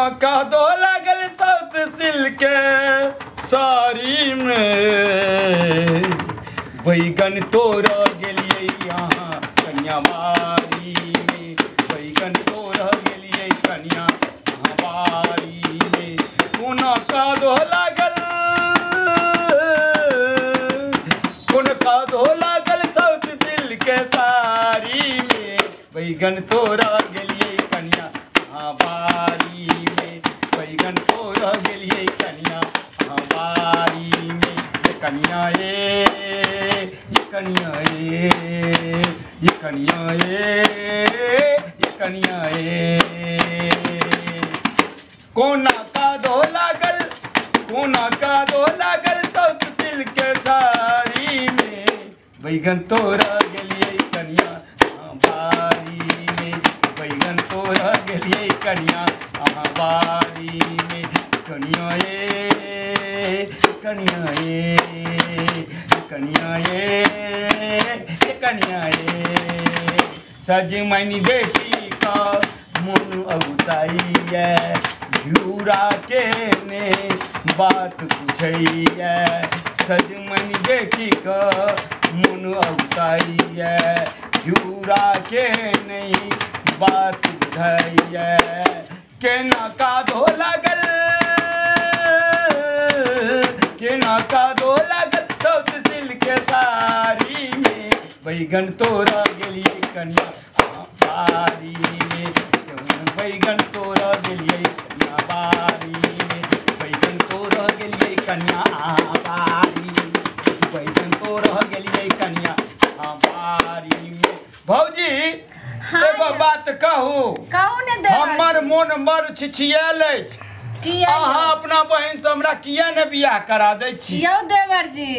कोना कादो लागल साउथ सिल्क के साड़ी में, बैगन तोड़ गेलियै यहाँ कनिया बाड़ी में, बैगन तोड़ गेलियै कनिया बाड़ी में, कोना कादो लागल, कोना कादो लागल साउथ सिल्क के साड़ी में, बैगन तोड़ गेलियै कनिया बाड़ी में, बैगन तोड़ गेलियै कनिया बाड़ी में, ये कनिया ये, ये कनिया ये, ये कनिया ये, ये कनिया ये। कोना कादो लागल, कोना कादो लागल साउथ सिल्क के साड़ी में, बैगन तोड़ गेलियै कनिया बाड़ी में, बैगन तोड़ गेलियै कनिया बाड़ी में, कनिया ये, कनिया ये, कनिया ये, कनिया ये। सजमनि देखी का मन अगुताइए, घिउरा के ने बात पूछैए, सजमनि देखी का मन अगुताइए, घिउरा के नहीं बात बुझैए, केना कादो लागल, केना कादो लागल साउथ सिल्क के साड़ी में, बैगन तोड़ गेलियै कनिया बाड़ी में, बैगन तोड़ गेलियै कनिया बाड़ी में, बैगन तोड़ गेलियै कनिया बाड़ी में, बैगन तोड़ गेलियै कनिया बाड़ी में। भौजी एगो बात कहू, कहू ने देवर, हमर मोन बड़ छिछियाल अछि, अहाँ अपना बहिन से हमरा किया ने बियाह करा दै छी? यौ देवर जी,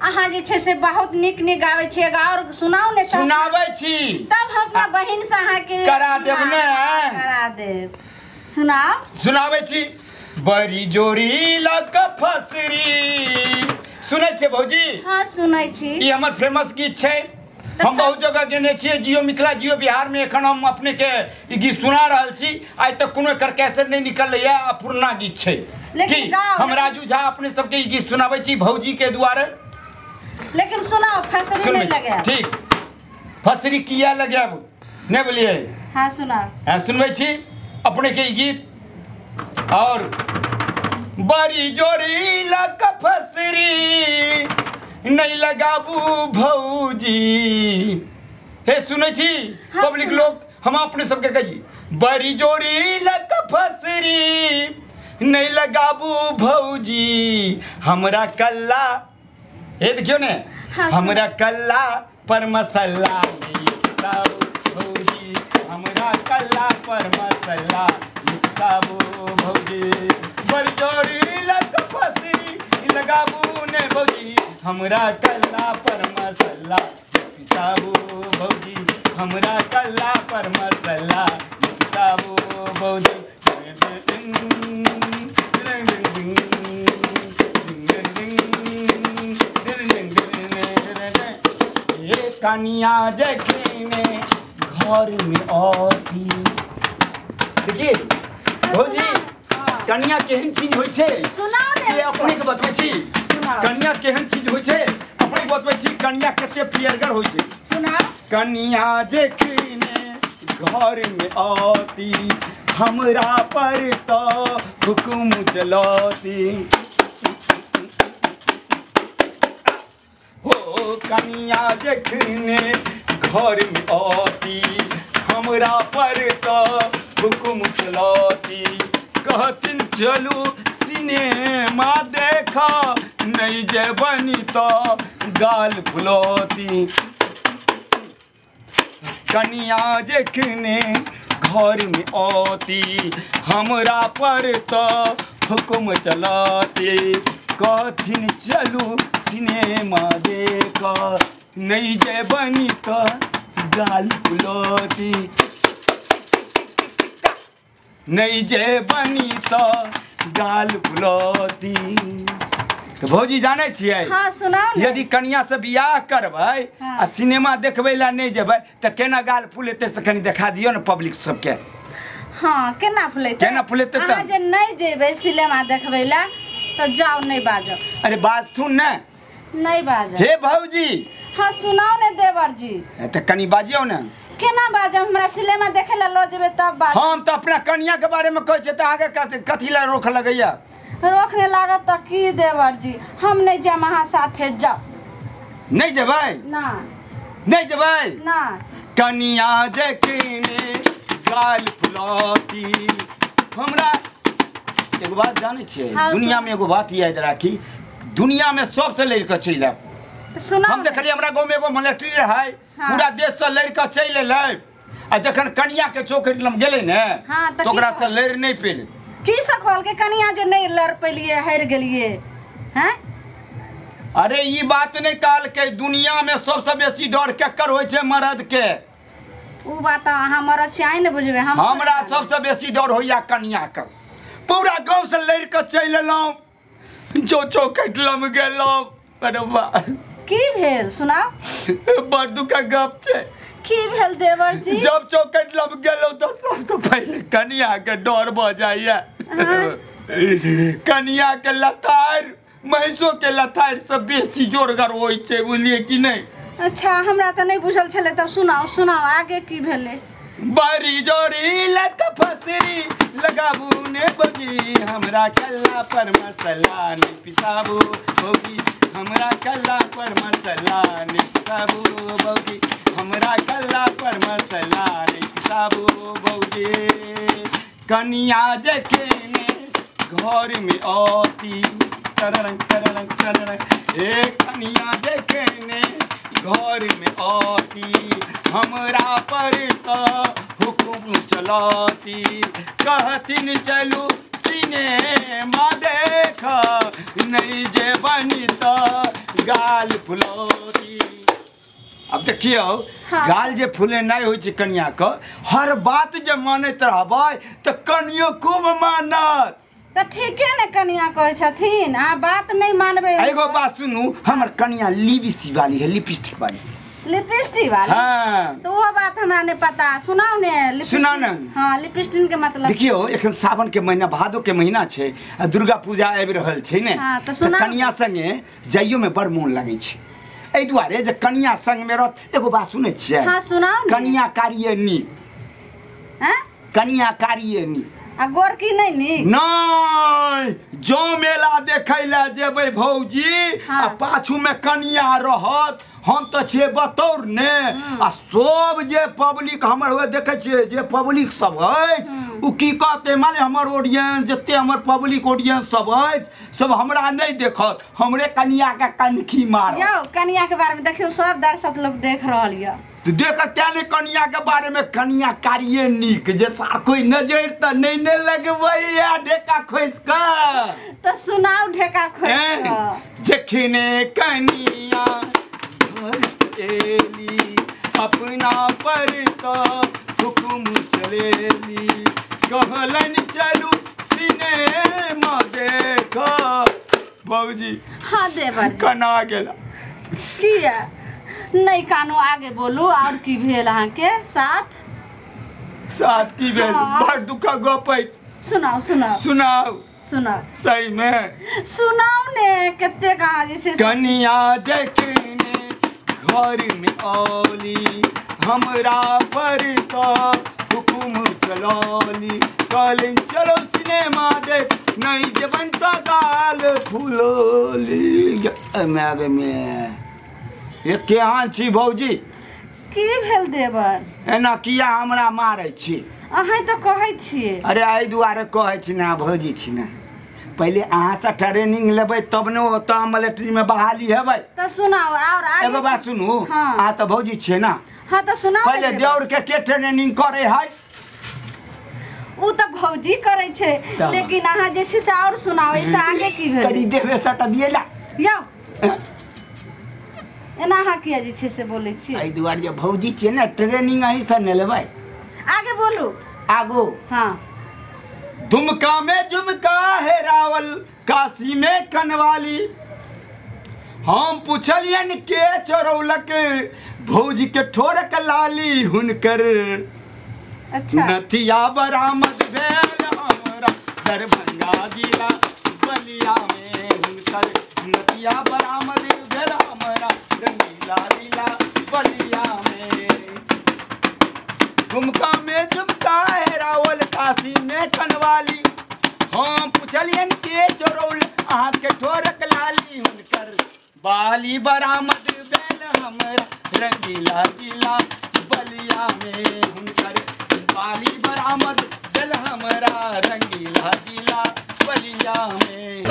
अहाँ जे छै से बहुत नीक नीक गाबै छियै, और सुनाउ ने। सुनाबै छी तब हम अपना बहिन से अहाँ के करा देब ने, करा देब। सुनाउ। सुनाबै छी। बड़ी जोरी लग फसरी, सुनै छियै भौजी? हाँ सुनै छी। ई हमर फेमस गीत छै, हम बहुत जगह गेने छियै, जियो मिथिला जियो बिहार में एखन हम अपने के ई गीत सुना रहल छी। आइ तक कोनो एकर कैसेट नहीं निकलैया, आ पुरना गीत छै। लेकिन हम राजू झा अपने सबके ई गीत सुनाबै छी भौजी के दुआरे। लेकिन सुनाओ, फसरी नहीं लगायब। ठीक, फसरी किया लगायब नहीं बोलिए। हाँ सुनाओ। हाँ सुनबै छी अपने के ई गीत। और बड़ी जोरी लग फसरी नहीं लगाबू भौजी, हे सुनै छी पब्लिक लोग, हम अपने सबके कही, बड़ी जोरी लग फसरी नहीं लगाबू भौजी, हमरा कल्ला, हे देखियो ने, हमरा कल्ला पर मसल्ला नहीं पिसाबू भौजी, हमरा कल्ला पर मसल्ला नहीं पिसाबू भौजी, बड़ी जोरी लग फसरी लगाबू ने भौजी, हमरा कल्ला पर मसल्ला पिसाबू भौजी, हमरा कल्ला पर मसल्ला पिसाबू भौजी। ये कनिया जखने घर में आती, देखिए भौजी कनिया केहन चीज होइ छै से अपने के बतबै छी। कनिया केहन चीज होइ छै अपने बतबै छी, कनिया कते पियरगर होइ छै। कनिया जखने घर में आती, हमरा पर तो हुकुम चलती, हो कनिया जखने घर में आती, हमरा पर तो हुकुम चलती, कहथिन चलू सिनेमा देखा, नहीं जेबनी तो गाल फुलौती, कनिया जखने घर में आती, हमरा पर तो हुकुम चलती, कहथिन चलू सिनेमा देखा, नहीं जेबनी तो गाल फुलौती, नहीं जेबनी तो गाल फुलौती। तो भौजी जानै छियै? हाँ सुनाउ ने। यदि कनिया से बियाह करबै आ सिनेमा देखबै ला नहीं जेबै त केना गाल फुलेतै से कनी देखा दियौ ने पब्लिक सबके। हाँ केना फुलेतै? केना फुलेतै? अहाँ जे नहि जेबै सिनेमा देखबै ला तऽ जाउ, नहि बाजब। अरे बाजथुन ने। नहि बाजब। हे भौजी। हाँ सुनाउ ने देवर जी। तऽ कनि बाजियौ ने। केना बाजब? हमरा सिनेमा देखे ला लऽ जेबै तब बाजब। हम तऽ अपना कनिया के बारे में कहै छियै तऽ अहाँके कथी ला रोक लगैया? रोक नहि लागत तऽ की देवर जी, हम नहि जायब अहाँ साथे। जाउ। नहि जेबै? ना। नहि जेबै? ना। कनिया जखने गाल फुलौती। हमरा एगो बात जानै छियै? हाँ, दुनिया में एगो बात याद राखी, दुनिया में सबसे लड़ि कऽ चलि आयब। तऽ सुनाउ हम ने। देखलियै हमरा गाँव में एगो मिलिट्री रहै, हाँ। पूरा देश से लड़ि कऽ चलि एलै, आ जखन कनिया के चौखटि लग गेलै ने हाँ, तऽ तऽ ओकरा की से लड़ि नहि पेलै। की से कहलकै कनिया जे नहि लड़ पेलियै, हारि गेलियै? हैं? अरे ई बात नहि कहलकै। दुनिया में सबसे बेसी डर केकर होइ छै? मर्द के। उ बात अहाँ मरद छी, आइ ने बुझबै हम। हमरा सबसे बेसी डर होइया कनिया के। पूरा गाँव से लड़ि कऽ चलि एलहुँ, जो चौखटि लग गेलहुँ। अरे वाह। की भेल सुनाउ? बड़ दुखक गप छै। की भेल देवर जी? जब चौखटि लग गेलहुँ तऽ सबसँ पहिले कनिया के डर भऽ जाइया। कनिया के लतारि महींसो के लतारि से बेसी जोरगर होइ छै, बुझलियै कि नहि? अच्छा हमरा तऽ नहि बुझल छलै। तब सुनाउ सुनाउ आगे की भेलै? बड़ी जोरी लत फसरी लगाबू ने बगी, हमरा कल्ला पर मसला ने पिसाबू बगी, हमरा कल्ला पर मसला ने पिसाबू बगी, हमरा कल्ला पर मसला ने पिसाबू बगी। कनिया जखने घर में औती तररंग तररंग तररंग, ए कनिया जखने घर में औती, हमरा पर तो हुकुम चलती, कहथिन चलू सिनेमा देख, नहीं जे बनी तो गाल फुलौती। अब देखियौ। हाँ। गाल जे फुलेनाइ होइ छै कनिया के, हर बात जे मानैत रहबै तऽ कनियो खूब मानत। तऽ ठीके ने कनिया कहै छथिन, अहाँ बात नहि मानबै। एगो बात सुनू, हमर कनिया लिपस्टिक वाली है, लिपस्टिक वाली। लिपस्टिक वाली? हाँ। तऽ ओहो बात हमरा नहि पता, सुनाउ ने। सुनाउ ने। हाँ लिपस्टिक के मतलब? देखियौ एखन सावन के महीना, भादो के महीना छै, आ दुर्गा पूजा आबि रहल छै ने। हाँ, तऽ तऽ सुनाउ। कनिया संगे जाइयो में बड़ मोन लगै छै, एहि दुआरे जे कनिया संग में रहत। एगो बात सुनै छियै? हाँ सुनाउ ने। कनिया कारिये नीक। हैं? कनिया कारिये नीक। आ गोरकी नहि नीक? नहि, जो मेला देखै लए जेबै भौजी। हाँ। आ पाछू में कनिया रहत, हम तऽ छियै बतौर ने, आ सब जे पब्लिक हमर हुए देखै छियै, जे पब्लिक सब अछि ओ की कहतै? माने हमर ऑडियंस जते हमर पब्लिक ऑडियंस सब अछि, सब हमरा नहि देखत, हमरे कनिया के कनखी मारत। यौ कनिया के बारे में देखियौ सब दर्शक लोग देख रहल यऽ। देख तें ने कनिया के बारे में कनिया कारिये नीक, जे सार कोई नजर तऽ नहि ने लगबैया ढेका खोसि कऽ। तऽ सुनाउ ढेका खोसि कऽ। जखने कनिया घर से एली, अपना पर तो हुकुम चलेली, कहलनि चलू सिनेमा देख। भौजी। हाँ देवर जी। कना गेला। किया नहि कानू, आगे बोलू और की भेल अहाँके साथ? साथ की भेल? हाँ। बड़ दुखक गप अछि। सुनाउ सुनाउ। सुनाउ? सुनाउ। सही में? सुनाउ ने, कतेक अहाँ जे छै कनिया जखने घर में औली, हमरा पर तो हुकुम चलौली, कहलनि चलो सिनेमा देख, नहीं जेबनि तऽ गाल फुलौली। गे में ये केहन छी भौजी? की भेल देवर? एना किया हमरा मारै छी? अहाँ तऽ कहै छियै। अरे एहि दुआरे कहै छी ने भौजी छी ने, पहिले अहाँसँ ट्रेनिंग लेबै तब ने ओतऽ मिलिट्री में बहाली हेबै। तऽ सुनाउ और आगे। एगो बात सुनू। हाँ। अहाँ तऽ भौजी छियै ना? हाँ तऽ सुनाउ ने पहिले देवर। देवर के ट्रेनिंग करे है? उ तऽ भौजी करै छै, लेकिन अहाँ जे छै से और सुनाउ, एहिसँ आगे की भेल? कनी देखबे सटा दिएला। यौ एना अहाँ किया जे छै से बोलै छियै? एहि दुआरे जे भौजी छियै ने, ट्रेनिंग अहीँसँ ने लेबै। आगे बोलू। आगू? हाँ। दुमका में झुमका है रावल, काशी में कनवाली, हम पुछलियनि के चोरौलक भौजी के ठोरक लाली हुनकर। अच्छा। नथिया बरामद भेल हमरा दरभंगा जिला बलिया में हुनकर नथिया बरामद भेल हमरा रंगीला जिला बलिया में। झुमका में झुमका हेरावल काशी में कनवाली हम पुछलियन के चोरौल अहाँके ठोरक लाली हुनकर बाली बरामद भेल हमरा रंगीला जिला बलिया में हुनकर बाली बरामद भेल हमरा रंगीला जिला बलिया में।